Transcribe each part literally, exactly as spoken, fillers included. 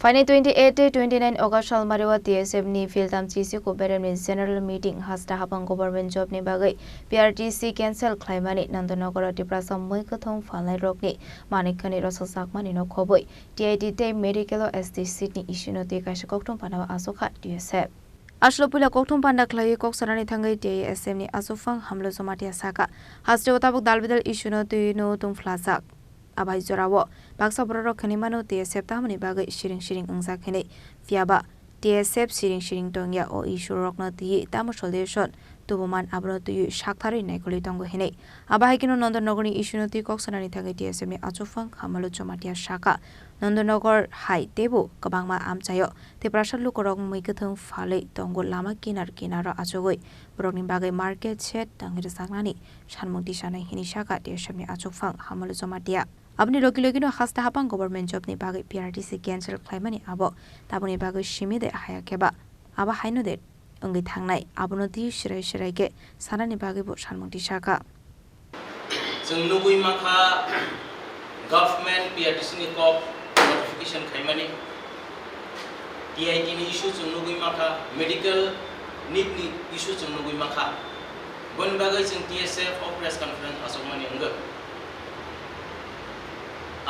Phainai twenty eight tei twenty nine August salmario T S F ni philtam chisi kuberemni general meeting hasta hapang government job ni bagwi P R T C cancel khlaimani Nandanagar o Tiprasa mui kwthwng phalnai rokni manik khani rwchapjakmani no khobwi T I T tei medical o S T seat ni issue no twi kaisa kokthum panda o achukha T S F. Aswk puila kokthum panda khlaiwi kok sanani thangwi T I S F ni achukphang Hamlo Jamatia saka, hasteo tabuk dal bidal issue no twi no tong phlajak. Abai jorao baksa bororok khwnwi mano T S F tamoni bagwi siring siring wngjak hinwi. Phiyaba T S F siring siring tongya o issue rokno twiwi tamo solution tubuman abono twiwi saktharwi naikolwi tongo hinwi. Abo hai kheno Nandanagarni issue no twi kok sanani thangwi T S F ni achukphang Hamalo Jamatia saka, Nandanagar hai teibo kwbangma amchaio Tiprasa lukurok mui kwthwng phalwi tongo lama kinar kinaro achugwi borokni bagwi market shed tangwi rwchapnani sanmung tisanai hinwi saka T S F ni achukphang Hamalo Jamatia. Aboni logi logino hasta hapang government job ni bagwi P R T C cancel khlaimani abo taboni bagwi simi de haya khe ba abo haino de wngwi thangnai, abono twi serai serai khe sanani bagwi bo sanmung tisaka. Chwng nugwi mankha government P R T C ni kok notification khaimani, T I T ni issue chwng nugwi mankha, medical need ni issue chwng nugwi mankha, boni bagwi chwng T S F o press conference achukmani wngwi.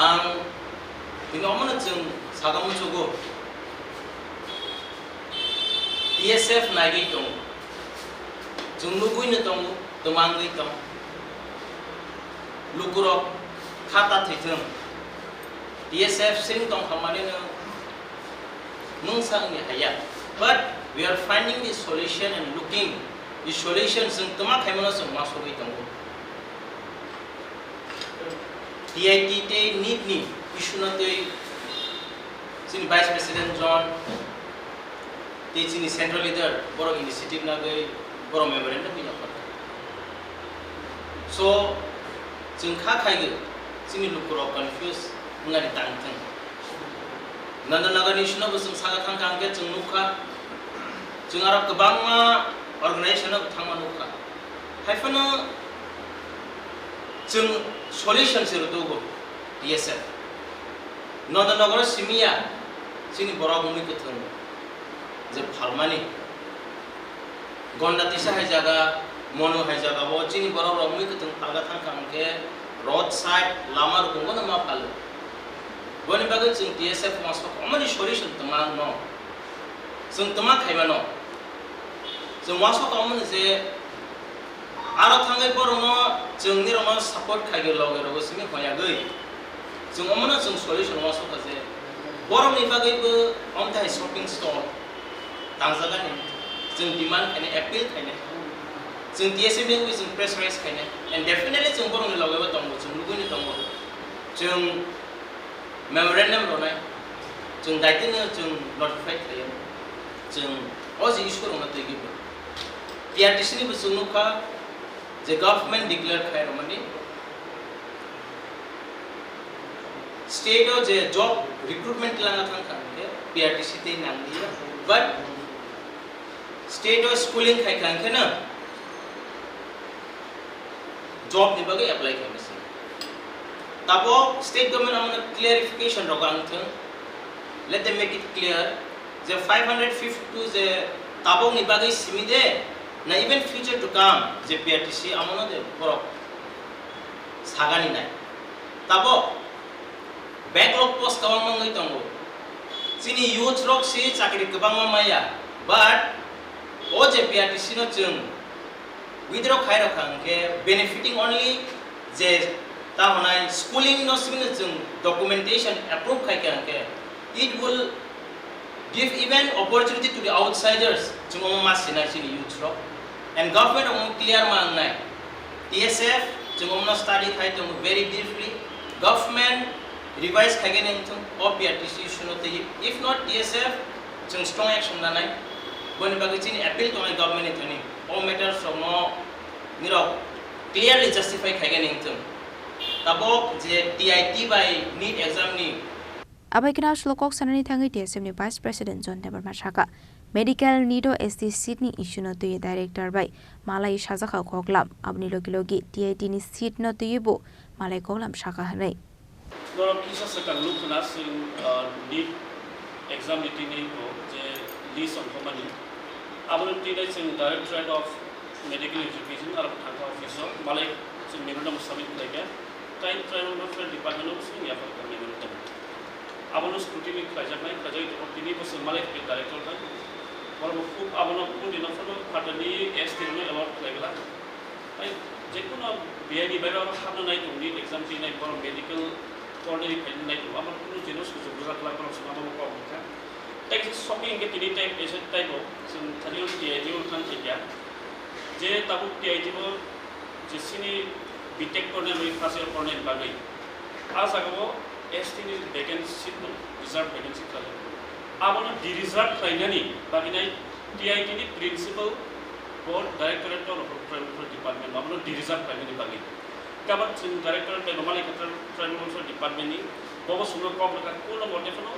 Ang tini omono chwng sagamo chugo, T S F naigwi tongo, chwng nugwino tongo, twmangwi tong. Lukurok kha ta thwithwng, T S F sring tongkha manino mungsa wngya haya. But we are finding the solution and looking the solution, chwng twma khaimano chwng ma sogwi tongo. T I T tei nit ni issue no twi chini Vice President John tei chini Central Leader borok initiative nagwi borok memorandum bai yaphar. So, chwng kha khaigwi chini lukurok confuse wngani tang thwng. Nandanagar ni issue no bo chwng saka thang kha hwnkhe chwng nukha, chwng aro kwbangma organization no bo thangma nukha. Haiphano chwng solution se rwtwi T S F. Nandanagar o simiya chini borok mui kwthwng je phalmani. Gonda tisa hai jaga, Monu hai jaga o chini borok rok mui kwthwng phalga thang kha hwnkhe road side lama rwkwngo no ma phalo. Boni bagwi chwng T S F uansuk omoni solution twma no. Chwng twma khaimano. Chwng uansuk omoni je aro thangwi borokno chwng nirokno support khaigwi loge rogo simi hoyagwi. Chwng omono chwng solution uansukha je borokni bagwibo omthai shopping stall tangjagani chwng demand khainai, appeal khainai. Chwng T S F ni wngwi chwng pressurize khainai. And definitely chwng borokni logebo tongo, chwng nugwino tongo. Chwng memorandum rwnai, chwng daitino chwng notify khlaio, chwng o je issue rokno twiwi bo. T R T C ni bo chwng nukha je government declare khai rwmani state o je job recruitment lana thang kha hwnkhe P R T C tei nang liya, but state o schooling khai kha hwnkhe no job ni bagwi apply khaima se. Tabok state government amno clarification rok ang thung. Let them make it clear je five hundred fifty-two je tabok ni bagwi simi de, na even future to come je P R T C amono de borok sagani nai. Tabok backlog post kwbangma wngwi tongo. Chini youth rok si chakri kwbangma maya, but o je P R T C no chwng withdraw khai rok kha hwnkhe benefiting only je ta honai schooling no simi no chwng documentation approve khai kha hwnkhe it will give even opportunity to the outsiders, chwng omo ma sinai chini youth rok. And government omo clear ma wngnai. T S F chwng omo study khai tongo very deeply. Government revise khai gani wngthung o P R T C issue no twi. If not T S F, chwng strong action nanai. Boni bagwi chini appeal tongnai government ni thani. O matters rok no nirok clearly justify khai gani wngthung. Tabok je T I T bai nit exam ni Abai kheno aswk kok sanani thangwi T S F ni Vice President John Debbarma saka, medical nit o S T seat ni issue no twi director bai malai sajakha koklam, aboni logi logi T I T ni seat no twiwi bo malai koklam saka hwnwi. Norok kisa swkang nukho na, chwng, uh, nit Exam ni tini bo je list ongkhormani, abono tini chwng Directorate of Medical Education aro thangkha office o malai chwng memorandum submit khlaikha, tai tribal welfare department o chwng yapharkha memorandum. Abono scrutiny khlaijaknai, khlaijak tini bo chwng malai khe director bai. Borok bo khub abono kundino phano phatani S T rokno allot khlai glak. Tai jekunu biyani bai oro hapna nai tongo, NEET exam twi nai borok medical corner ni phaina nai tongo, amo kunu jeno sujuk bwsa kwlak borok se amo kok wngkha. Tai kisa sokni hwnkhe tini tai kaisa taibo chwng thani T I T o thang khaikha. Je tabuk T I T o je sini B Tech corner bai first year corner ni bagwi. A jagao S T ni vacancy no reserve vacancy khlaijak. Abono de-reserve khlainani bagwi nai T I T ni principal board directorate no rwphuru tribal welfare department abono de-reserve khlainani bagwi. Kaban chwng directorate bai romani khe tribal welfare department ni bobo sumno kok rwkha kuno mote phano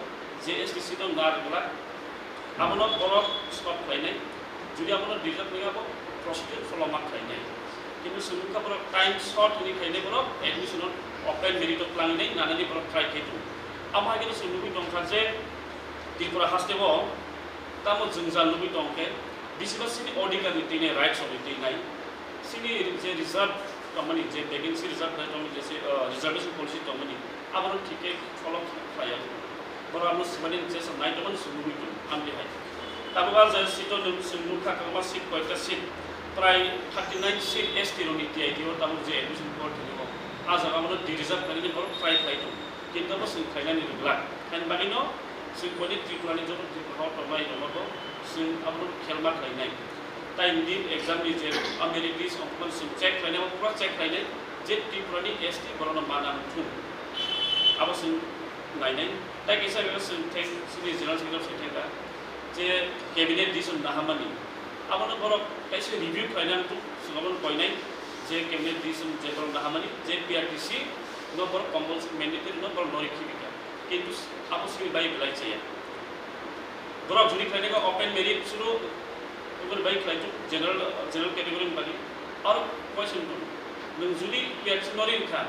J S T C no na rwgwlak. Abono borok stop khlainai. Jodi abono de-reserve wngya bo prosecute follow ma khlainai. Kintu chwng wngkha borok time short hwnwi khlainai borok admission open merit o twlangnai nanani borok try khai tongo. Amo hai kheno chwng nugwi tongkha je Tripura haste o tamo jwngjal nugwi tongkhe bisiba sini odhikar ni twi nai, rights rok ni twi nai. Sini je reserve tongmani, je vacancy reserve khlai tongmani, je se, uh, reservation policy tongmani, abono thik khe follow khlaiya. Borok abono swmani je sam nai tongmani se nugwi tongo, amtwi hai. Tabuk a je seat o nwng chwng nukha kwbangma seat, koyekta seat, prai thirty nine seat S T rokni T I T o tabuk je admission court thani o, a jaga abono de-reserve khlainani borok try khlai tongo. Kintu abo chwng khlainani rwglak. Haini bagwino chwng koni Tripura ni joto Tripura hao tongnai rokno bo chwng abono khelma khlainai. Tai NEET exam ni je merit list ongkhormani chwng check khlainai, abo pura check khlainai je Tripura ni S T borokno mana wngthung. Abo chwng nainai. Tai kisa kisa chwng theng chini general secretary chwng thengkha je cabinet decision nahamani. Abono borok kaisa review khlainai wngthung, chwng abono koinai je cabinet decision je borok nahamani je P R T C no borok compulsory mandatory no borok no rikhi bikha. Kintu abo simi bai belai chaya. Borok jodi khlainai khe open merit suru, open bai khlai tuk general, general category ni bagwi. Aro question dong. Nwng jodi P R T C no rin kha,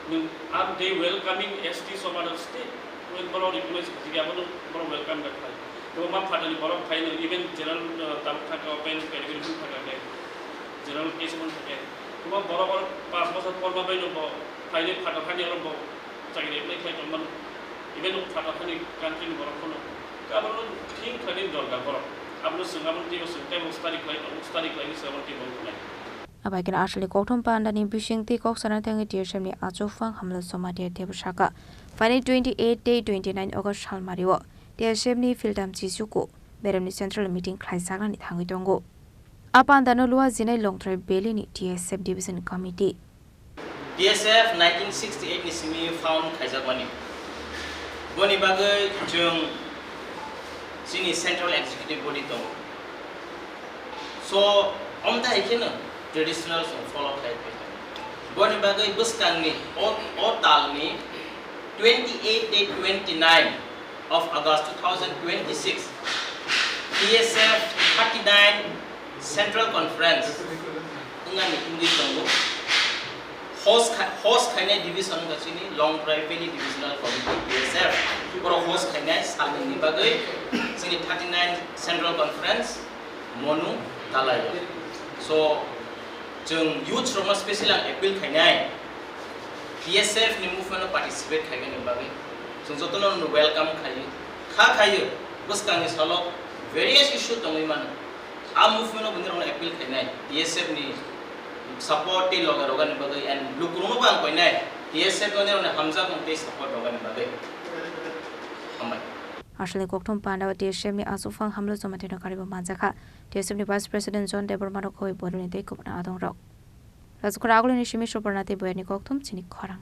nwng are they welcoming S T some other state? When borok recognize khaijak ya, abono borok welcome da khlai. Kwbangma phatani borok phai nwng even general, uh, tabuk thangkha open category phano thangkha khe, general case phano thangkha. Kwbangma borok oro panch bosor porma bai no bo phainai phatani oro bo chakri apply khlai tongmano, even o phatani country ni borok phano, abono think khlainani dorkar borok. Abono chwng abono teibo chwng teibo study khlai tongo, study khlainai chwng abono teibo wngnai. Abai khe aswkni kokthum pandani bisingtwi kok sana thangwi T S F ni achukphang Hamlat Jamatia teibo sakha, phainai twenty eight tei twenty nine August salmario T S F ni Philtam Chichuku beremni central meeting khlaijaknani thangwi tongo. A pandano lua jinai Longtrai Valley ni T S F Division Committee. T S F nineteen sixty eight ni simi found khaijakmani. Boni bagwi chwng chini Central Executive Body tongo. So, omta hai kheno traditional chwng follow khai phai tongo. Boni bagwi bwskangni o, o talni twenty eight tei twenty nine of August two thousand twenty six, T S F thirty nine Central Conference wngnani wngwi tongo. Host kha-, host khainai division wngkha chini Longtrai Valley Divisional Committee, T S F. Borok host khainai salnwngni bagwi chini thirty nine Central Conference monu talai. So, chwng youth rokno special ang appeal khainai, T S F ni movement o participate khaimani bagwi chwng jotono welcome khaio. Kha khaio, bwskangni salo various issue tongwi mano. A movement o bini rokno appeal khainai, T S F ni support tei loge rogani bagwi and lukurokno bo ang koinai, T S F no nirokni hamjakmung tei support rogani bagwi. Hambai. Aswkni kokthum pandao T S F ni achukphang Hamlat Jamatia no karibo manjakha. T S F ni Vice President John Debbarma no khoi boroni tei kubun adongrok. Rajkura agulini simi Suparna tei Boyani kokthum chini khorang.